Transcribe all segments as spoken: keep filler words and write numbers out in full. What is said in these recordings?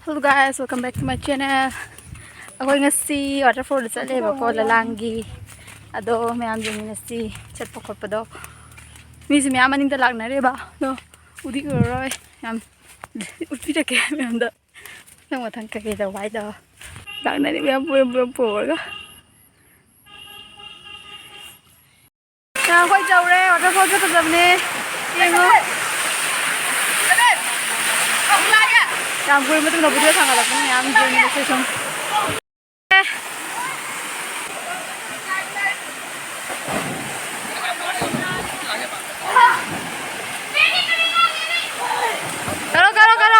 Hello guys, welcome back to my channel. ꯑꯩꯈꯣꯏ ꯉꯁꯤ ꯋꯥꯇꯔꯐꯣꯜꯗ ꯆꯠꯂꯦꯕꯀꯣ, ꯂꯂꯥꯡꯒꯤ꯫ ꯑꯗꯣ ꯃꯌꯥꯝ ꯌꯦꯡꯃꯤꯟꯅꯁꯤ ꯆꯠꯄ ꯈꯣꯠꯄꯗꯣ꯫ ꯃꯤꯁꯨ ꯃꯌꯥꯝ ꯃꯅꯤꯡꯗ ꯂꯥꯛꯅꯔꯦꯕ꯫ ꯑꯗꯣ ꯎꯗꯤ ꯎꯔꯔꯣꯏ꯫ ꯌꯥꯝ ꯎꯠꯄꯤꯔꯛꯀꯦ ꯃꯌꯥꯝꯗ꯫ ꯃꯊꯪ ꯃꯊꯪ ꯀꯩꯀꯩ ꯇꯧꯕ ꯍꯥꯏꯗꯣ꯫ ꯂꯥꯛꯅꯔꯦ ꯃꯌꯥꯝ ꯄꯨꯔ ꯄꯨꯔ ꯄꯨꯔꯒ꯫ ꯌꯥꯝ ꯀꯣꯏ ꯆꯧꯔꯦ, ꯋꯥꯇꯔꯐꯣꯜꯁꯦ ꯐꯖꯕꯅꯦ꯫ ꯌꯦꯡꯉꯣ꯫ ꯌꯥꯝ ꯀꯨꯏꯔꯕ ꯃꯇꯨꯡꯗ ꯚꯤꯗꯤꯑꯣ ꯊꯥꯒꯠꯂꯛꯄꯅꯤ, ꯃꯌꯥꯝ ꯌꯦꯡꯃꯤꯟꯅꯁꯦ ꯁꯨꯝ꯫ ꯀꯔꯣ, ꯀꯔꯣ, ꯀꯔꯣ꯫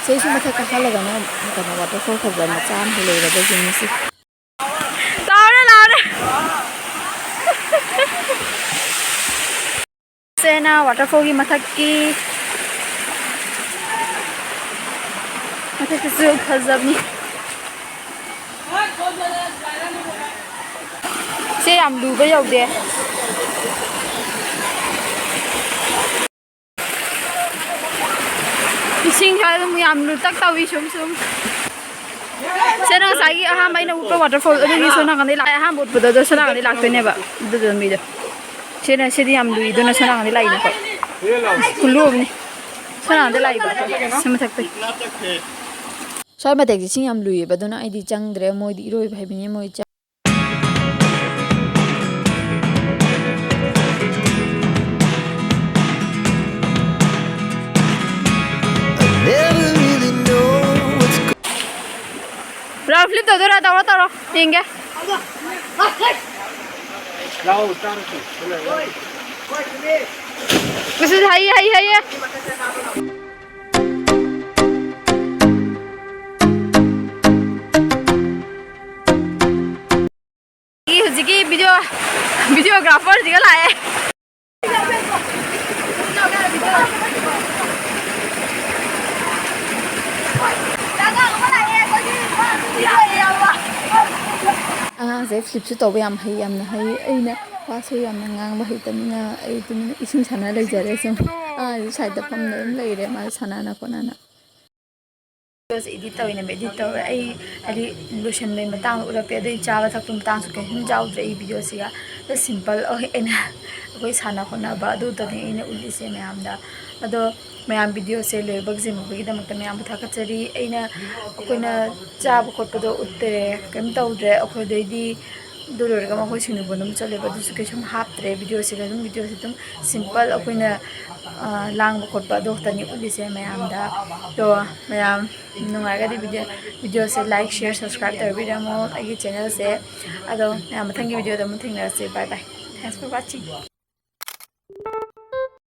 ꯁꯤꯁꯨ ꯃꯊꯛ ꯀꯥꯈꯠꯂꯒꯅ ꯀꯩꯅꯣ, ꯋꯥꯇꯔꯐꯣꯜ ꯐꯖꯕ ꯃꯆꯥ ꯑꯃ ꯂꯩꯔꯕꯁꯤꯡꯁꯤ꯫ ꯂꯥꯎꯔꯦ, ꯂꯥꯎꯔꯦ꯫ ꯁꯦꯅ ꯋꯥꯇꯔꯐꯣꯜꯒꯤ ꯃꯊꯛꯀꯤ, ꯃꯊꯛꯇꯁꯨ ꯐꯖꯕꯅꯤ꯫ ꯁꯦ ꯌꯥꯝ ꯂꯨꯕ ꯌꯧꯗꯦ꯫ ꯏꯁꯤꯡꯁꯦ ꯑꯗꯨꯝ ꯌꯥꯝ ꯂꯨꯇꯛ ꯇꯧꯏ ꯁꯨꯝ ꯁꯨꯝ꯫ ꯁꯤꯅ ꯉꯁꯥꯏꯒꯤ ꯑꯍꯥꯟꯕ ꯑꯩꯅ ꯎꯠꯄ ꯋꯥꯇꯔꯐꯣꯜ ꯑꯗꯨꯒꯤ ꯁꯣꯝ ꯅꯥꯀꯟꯗꯩ ꯂꯥꯛꯑꯦ꯫ ꯑꯍꯥꯟꯕ ꯎꯠꯄꯗꯣ ꯑꯗꯣ ꯁꯣꯝ ꯅꯥꯀꯟꯗꯩ ꯂꯥꯛꯇꯣꯏꯅꯦꯕ꯫ ꯑꯗꯨꯗꯣ ꯃꯤꯗꯣ꯫ ꯁꯤꯅ, ꯁꯤꯗꯤ ꯌꯥꯝ ꯂꯨꯏ, ꯑꯗꯨꯅ ꯁꯣꯝ ꯅꯥꯀꯟꯗꯩ ꯂꯥꯛꯏꯅꯦ ꯑꯩꯈꯣꯏ꯫ ꯈꯨꯂꯨ ꯑꯃꯅꯤ꯫ ꯁꯣꯝ ꯅꯥꯀꯟꯗꯩ ꯂꯥꯛꯏꯕ ꯑꯩꯈꯣꯏ꯫ ꯁꯤ ꯃꯊꯛꯇꯩ꯫ ꯁ꯭ꯋꯥꯏ ꯃꯇꯦꯛꯁꯦ ꯏꯁꯤꯡ ꯌꯥꯝ ꯂꯨꯏꯌꯦꯕ, ꯑꯗꯨꯅ ꯑꯩꯗꯤ ꯆꯪꯗ꯭ꯔꯦ, ꯃꯣꯏꯗꯤ ꯏꯔꯣꯏꯕ ꯍꯩꯕꯅꯤꯅ ꯃꯣꯏ ꯆꯪ- Never really know what's round flip ꯇꯧꯗꯣꯏꯔꯥ? ꯇꯧꯔꯣ, ꯇꯧꯔꯣ, ꯌꯦꯡꯒꯦ꯫ ꯂꯥꯎ, ꯆꯥꯔꯁꯤ꯫ ꯑꯁ, ꯍꯩꯌꯦ, ꯍꯩꯌꯦ, ꯍꯩꯌꯦ꯫ ꯑꯩꯒꯤ ꯍꯧꯖꯤꯛꯀꯤ ꯚꯤꯗꯤꯑꯣ, ꯚꯤꯗꯤꯑꯣꯒ꯭ꯔꯥꯐꯔꯁꯤꯒ ꯂꯥꯛꯑꯦ꯫ ꯑꯉꯥꯡꯁꯦ ꯐ꯭ꯂꯤꯞꯁꯨ ꯇꯧꯕ ꯌꯥꯝ ꯍꯩ, ꯌꯥꯝꯅ ꯍꯩ꯫ ꯑꯩꯅ ꯋꯥꯁꯨ ꯌꯥꯝꯅ ꯉꯥꯡꯕ ꯍꯩꯇꯕꯅꯤꯅ ꯑꯩ ꯇꯨꯃꯤꯟꯅ ꯏꯁꯤꯡ ꯁꯥꯟꯅ ꯂꯩꯖꯔꯦ꯫ ꯁꯨꯝ ꯑꯥ, ꯁꯥꯏꯗ ꯐꯝꯅ ꯑꯗꯨꯝ ꯂꯩꯔꯦ, ꯃꯥ ꯁꯥꯟꯅꯅ ꯈꯣꯠꯅꯅ꯫ ꯚꯤꯗꯤꯑꯣꯁꯦ ꯏꯗꯤꯠ ꯇꯧꯔꯤꯅꯦꯕ, ꯏꯗꯤꯠ ꯇꯧꯔꯦ꯫ ꯑꯩ ꯍꯥꯏꯗꯤ ꯂꯣꯏꯁꯟꯕꯩ ꯃꯇꯥꯡꯗ ꯎꯠꯂꯛꯇꯦ, ꯑꯗꯩ ꯆꯥꯕ ꯊꯛꯄꯒꯤ ꯃꯇꯥꯡꯁꯨ ꯀꯩꯁꯨꯝ ꯌꯥꯎꯗ꯭ꯔꯦ ꯑꯩ ꯚꯤꯗꯤꯑꯣꯁꯤꯒ꯫ ꯑꯗꯣ ꯁꯤꯝꯄꯜ ꯑꯣꯏ ꯑꯩꯅ ꯑꯩꯈꯣꯏ ꯁꯥꯟꯅ ꯈꯣꯠꯅꯕ ꯑꯗꯨꯇꯅꯤ ꯑꯩꯅ ꯎꯠꯂꯤꯁꯦ ꯃꯌꯥꯝꯗ꯫ ꯑꯗꯣ ꯃꯌꯥꯝ ꯚꯤꯗꯤꯑꯣꯁꯦ ꯂꯣꯏꯕ ꯌꯦꯡꯕꯤꯕꯒꯤꯗꯃꯛꯇ ꯃꯌꯥꯝꯕꯨ ꯊꯥꯒꯠꯆꯔꯤ꯫ ꯑꯩꯅ ꯑꯩꯈꯣꯏꯅ ꯆꯥꯕ ꯈꯣꯠꯄꯗꯣ ꯎꯠꯇ꯭ꯔꯦ, ꯀꯩꯝ ꯇꯧꯗ꯭ꯔꯦ꯫ ꯑꯩꯈꯣꯏꯗꯩꯗꯤ ꯑꯗꯨ ꯂꯣꯏꯔꯒ ꯃꯈꯣꯏ ꯁꯤꯡꯖꯨ ꯕꯣꯟꯗ ꯑꯃꯨꯛ ꯆꯠꯂꯦꯕ, ꯑꯗꯨꯁꯨ ꯀꯩꯁꯨꯝ ꯍꯥꯞꯇ꯭ꯔꯦ ꯚꯤꯗꯤꯑꯣꯁꯤꯗ꯫ ꯑꯗꯨꯝ ꯚꯤꯗꯤꯑꯣꯁꯦ ꯑꯗꯨꯝ ꯁꯤꯝꯄꯜ ꯑꯩꯈꯣꯏꯅ, ꯑ, ꯂꯥꯡꯕ ꯈꯣꯠꯄ ꯑꯗꯨ ꯈꯛꯇꯅꯤ ꯎꯠꯂꯤꯁꯦ ꯃꯌꯥꯝꯗ꯫ ꯑꯗꯣ ꯃꯌꯥꯝ ꯅꯨꯡꯉꯥꯏꯔꯒꯗꯤ ꯚꯤꯗꯤꯑꯣ, ꯚꯤꯗꯤꯑꯣꯁꯦ like, share, subscribe ꯇꯧꯕꯤꯔꯝꯃꯣ ꯑꯩꯒꯤ ꯆꯦꯅꯦꯜꯁꯦ꯫ ꯑꯗꯣ ꯃꯌꯥꯝ ꯃꯊꯪꯒꯤ ꯚꯤꯗꯤꯑꯣꯗ ꯑꯃꯨꯛ ꯊꯦꯡꯅꯔꯁꯦ꯫ Bye bye. Thanks for watching.